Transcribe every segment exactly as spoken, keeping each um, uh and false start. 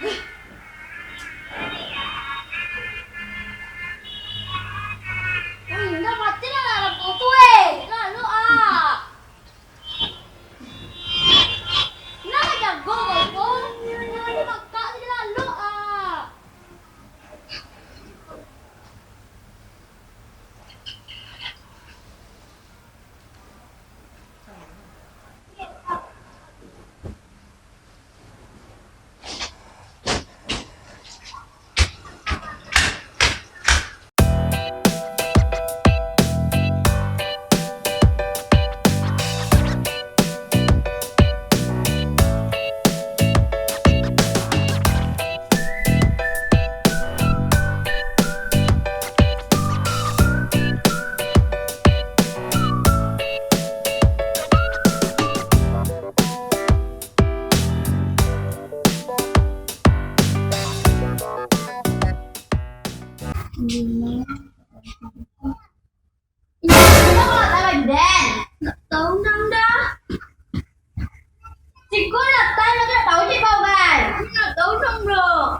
Wih, indak mati lah lampu tu, eh. Lalu, ah. Indak lah jago kau tu. Indak lah makak tu lalu, ah. Indak, indak, indak, indak. Indak tahu nang dah. Siko ndak tahu, ndak tahu cik kau, kan? Ndak tahu nang dah.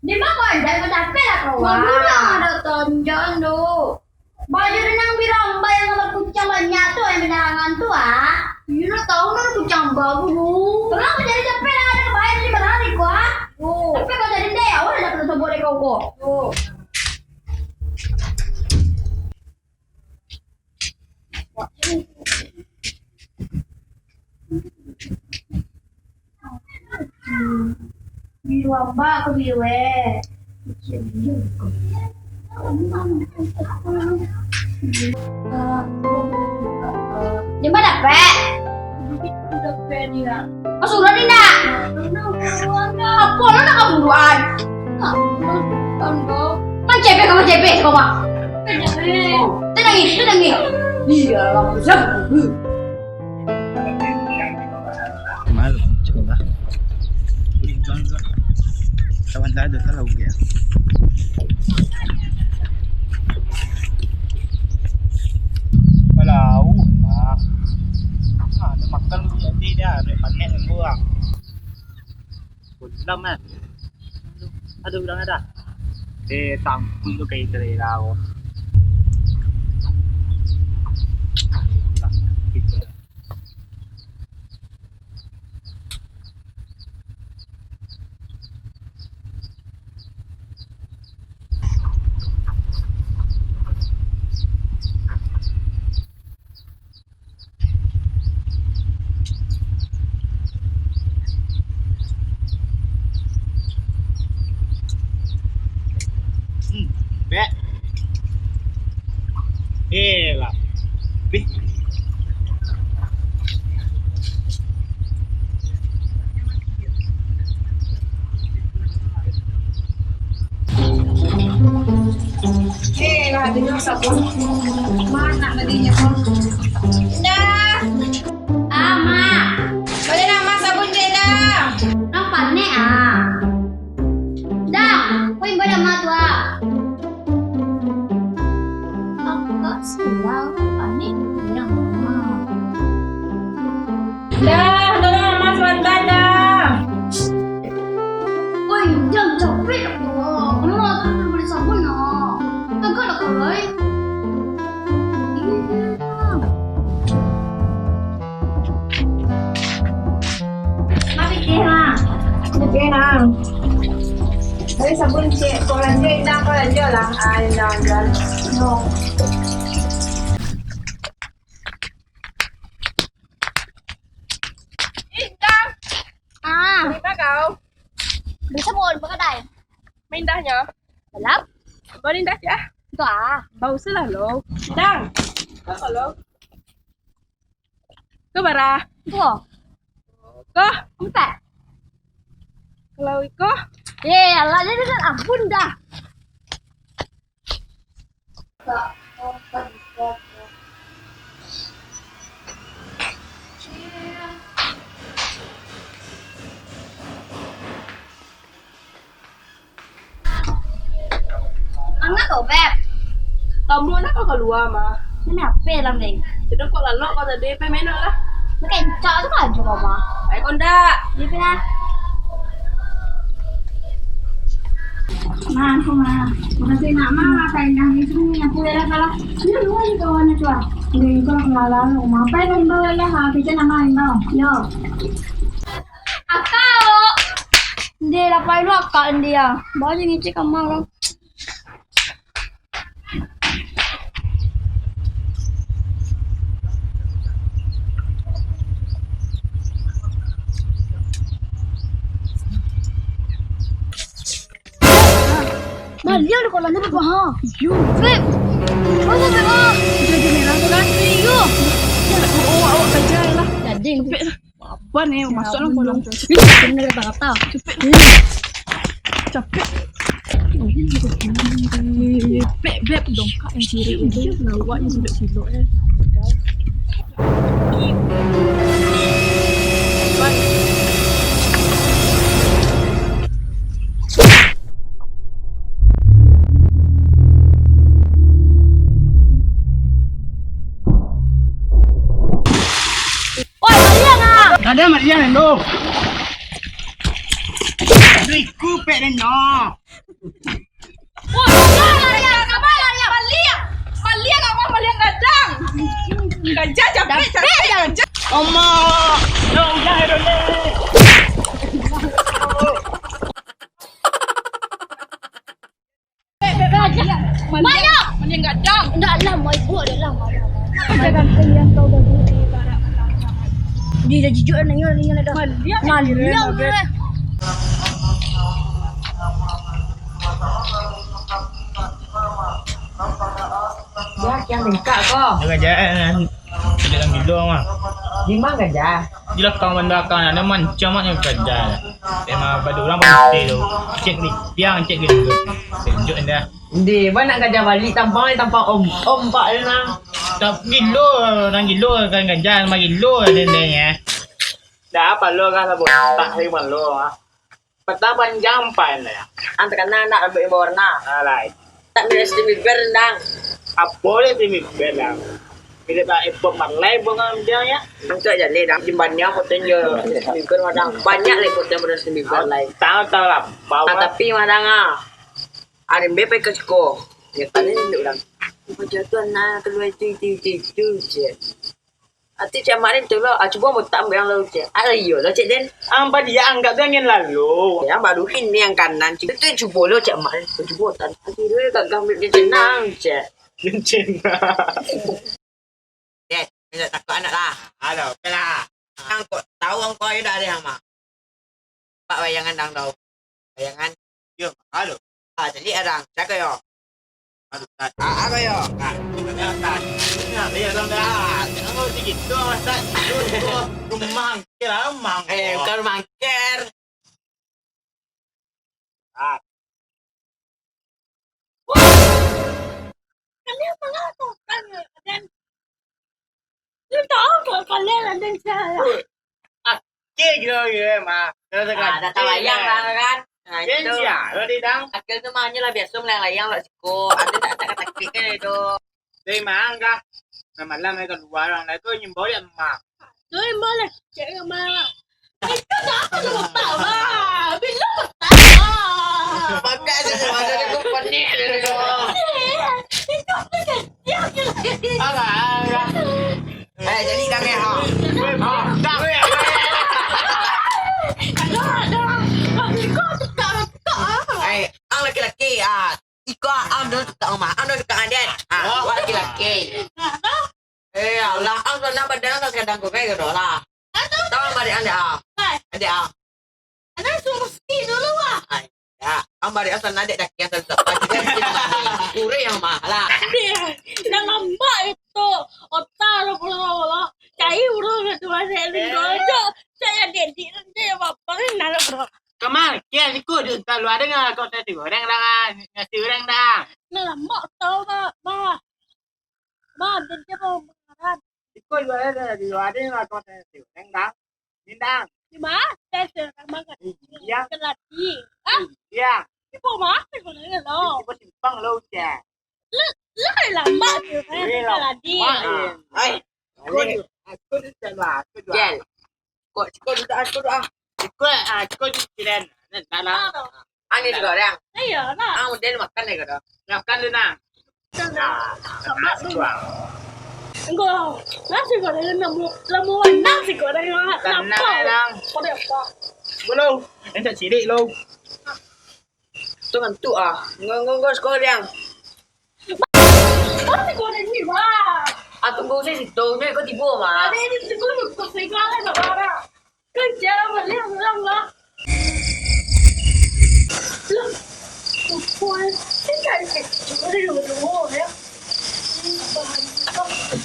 Di ma kau anjak, kau capek lah kau, ah. Baru dah ada tonjon tu. Baju renang birambai nan gambar kuciang banyak tu, nan binarangan tu, ah. Iyo, ndak tahu nang kuciang baru tu. Terang kau jadi capek lah, ada bahaya di barari kau, ah. Oh. Tapi kau jadi ndeh, awak dah pernah sobok dek kau ko. Oh. Biru ambak ko biru, eh. Di ma dapek? Kau surang indak? Apo lah nak kaburuan? Mancebek, kau mancebek, kau mah. Tenang, eh, tenang, eh. Iyolah, siap. Malu, cubo lah. Kawan tak ada, kalau dia. Malu, mah. Ah, ada makan, dia, dia, ada panen, buah. Pulang, ah. Aduh, urang ada. Eh, tangkui tu kayak itu lah, oh. Hmm, bek. Eh, lah. Bih. Eh, lah, dengar sabun. Mana tadinya, Bang? Dah. Ah, Mak. Bali nan, Mak, sabun ciek, dah. Nang panek, ah. Dah, kau imbau dah, Mak, tu, ah. Kakak silau, panek, yang, Mak. Dah, tolong, Mak, sabanta, dah. Oi, jan capek lah, Kak. Kamu lah tu bali sabun lah. Agak lah, Kak, lai. Iya. Mari, Kak, ha. Oke, ha. Bali sabun, Cik. Kau lanjut, Indah, kau lanjut lah. Ah, Indah, Indah. No. Ih, Dang. Ah. Mindah kau. Bisa mau berkedai. Mindahnyo. Dalam? Bau mindah, ya? Itu ah. Bau selalu. Dang. Kau kalau. Kau bara. Itu. Kau. Empat. Kalau iko. Eh, alah, dia dah ampun dah. Manga kau, Beb? Kamu nak kau kalua, mah? Mana H P lah, Beb? Sudah kok lalok kau tadi, Beb, main lah. Makin cak tu kan juga, mah. Baik, kau ndak? Dia pernah. Nah, aku mah. Makasih nak mah, apa indah ni sini aku ya lah kalau. Ini lu aja kawan itu ah. Ini kau kenalan rumah apa yang imbau ya lah, kita nama imbau. Yo. Akak. Dia lapar dulu akak dia. Baru dia ngecek kamar kau. Baliak dek kolam tu, Beb, ha. Iyo. Beb. Mano, Beb, ha? Baju merah tu kan? Iyo. Oh, awak kerja lah. Jadi. Capek lah. Apa ni? Masuk lah kolam tu. Ih, kena kata-kata. Capek. Capek. Beb, Beb, dongkak yang kiri itu. Lawak yang silok-silok, eh. Oi, maliang ah! Kada maliang, Endo. Riku pek, Endo. Wah, maliang, maliang, maliang, maliang, maliang, maliang, maliang gadang. Gajah, capek, capek, capek, gajah. Omak. Yo, udah, yo, udah. Gajah. Maliang, maliang gadang. Ndak lah, mai buat dah lah, maliang. Jangan kalian tahu baju di barat. Di dah jujur, nanya, nanya, nanya. Maliang, maliang, maliang. Dia kian bengkak ko. Dia gajah, eh, dia dalam gilo mah. Di mana gajah? Di belakang banda kan, ada mancam aja gajah. Emang badu urang putih tu. Cek di tiang, cek di tu. Tunjuk dah. Di mana gajah balik tampang ni, tampang om, om pak ni nah. Tak gilo, nang gilo kan gajah, mah gilo ada dia. Dah apa lo kan, tak hari malu ah. Patah panjang pan ya. Ang takana anak rambut yang bawarna. Alai. Tak minum Justin Bieber, Dang. Apo le Justin Bieber, Dang? Bila tak Bob Marley bunga dia ya. Untuak jaleh, Dang. Jimbannya foto jo Justin Bieber, Dang. Banyak le foto jo Justin Bieber lai. Tahu, tahu lah. Ah, tapi mah, Dang, ah. Aden be pai ka siko. Ya, tadi ni, Dang. Macam tu, anak keluar itu, itu, itu, itu je. Ati cek mak den tu lo, ah, cubo mutak ambiak lo cek. Ah, iyo lo cek den. Ang badiak anggap den angin lalu. Yang baru ini yang kanan, cek tu cubo lo cek mak den. Cubo tan. Akhirnya gagah ambiak den senang cek. Den senang. Dek, indak takut anak lah. Halo, oke lah. Ang kok tahu ang kau ayo dak ada yang mak. Pak bayangan dang tau. Bayangan. Yo, halo. Ah, jadi adang, siapa yo? Aduh, tak. Ah, apa yo? Ah, ini Ustaz. Ini apa yo, dong dah? Kamu di situ, Ustaz. Itu, itu rumah mangkir, ah, mangkir. Eh, bukan mangkir. Ah. Kalian apa lah kau kan, dan Lu tahu kalau kalian ada salah. Oke, gila, gila, mah. Kalau Ah, dah tabayang lah kan. Nah, itu. Sia lo di dang. Akil tu mah hanyalah biasa melayang-layang lah siko. Ada tak takut-takut kan itu. Dari mangga. Nah, malam mereka dua orang lah tu nyimbau dia mah. Tu yang boleh. Cek ke mana? Itu dah apa lu letak, bah? Bila letak, bah? Pakai je, ada dia pun panik dia tu. Itu apa kan? Dia, dia, dia. Alah, alah. Eh, jadi kami, ha. Ha, dah. Ada, ada. Kau tukar, tukar, ah. Eh, ang laki-laki, ah. Iko ang dulu tukar rumah, ang dulu tukar aden. Ah, Oh. Wak laki-laki. Nah, tu. Eh, alah, ang tu nak badan ang sakadang kau kayak gitu lah. Tahu balik ang dek ang. Hai. Dek ang. Ada suruh ski dulu, wah. Ai, ya, ang balik ang sana dek daki ang tak dapat. Kurang yang mahal lah. Dia, dah lambak itu. Otak lo, bro, bro. Cai, bro, tu masih ada Eh. gojok. Saya dedik nanti apa-apa kan, bro. Kamar, kia siku di luar dengan kau tadi goreng dah, nasi goreng dah. Nah, lambak tau, Mak. Mak. Bah, dia, dia mau mengaran. Iko jual ada di luar ni lah, kau tanya si Neng dang. Nindang. Di mana? Saya sudah makan. Iya. Keladi. Ah? Iya. Ibu mah, saya kena lo. Ibu simpang lo, Cak. Lu, lu kan lama tu, kan? Iya, Keladi. Lama. Hai. Aku ni, aku ni salah, aku jual. Jel. Kok, kok duduk, aku duduk, ah. Iko, ah, iko di kiran. Nah, dah lah. Ah. Ang ni siko, Dang. Iyo, nah. Ang udah makan deh, kau. Makan dulu, nah. Nah, nasi goreng. Enggak. Nasi goreng lamo, lamo nasi goreng lah. Tenang, lapar. Dang. Pada apa? Belum. Encak cilik lo. Tu ngantuk ah. Enggak, enggak, enggak, siko, Dang. Nasi goreng ni, wah. Ah, tunggu saya situ. Ni kau tiba, mah. Ada ini tunggu, tunggu, tunggu, tunggu, tunggu. Kerja balik pulang lah. Lah, kumpul. Tinggal kerja dulu, ya.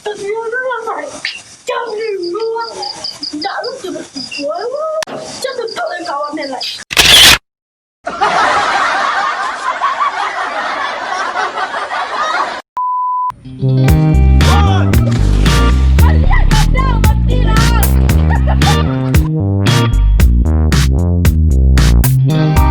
Tapi orang ramai. Jam lima. Tak lu cuma tidur.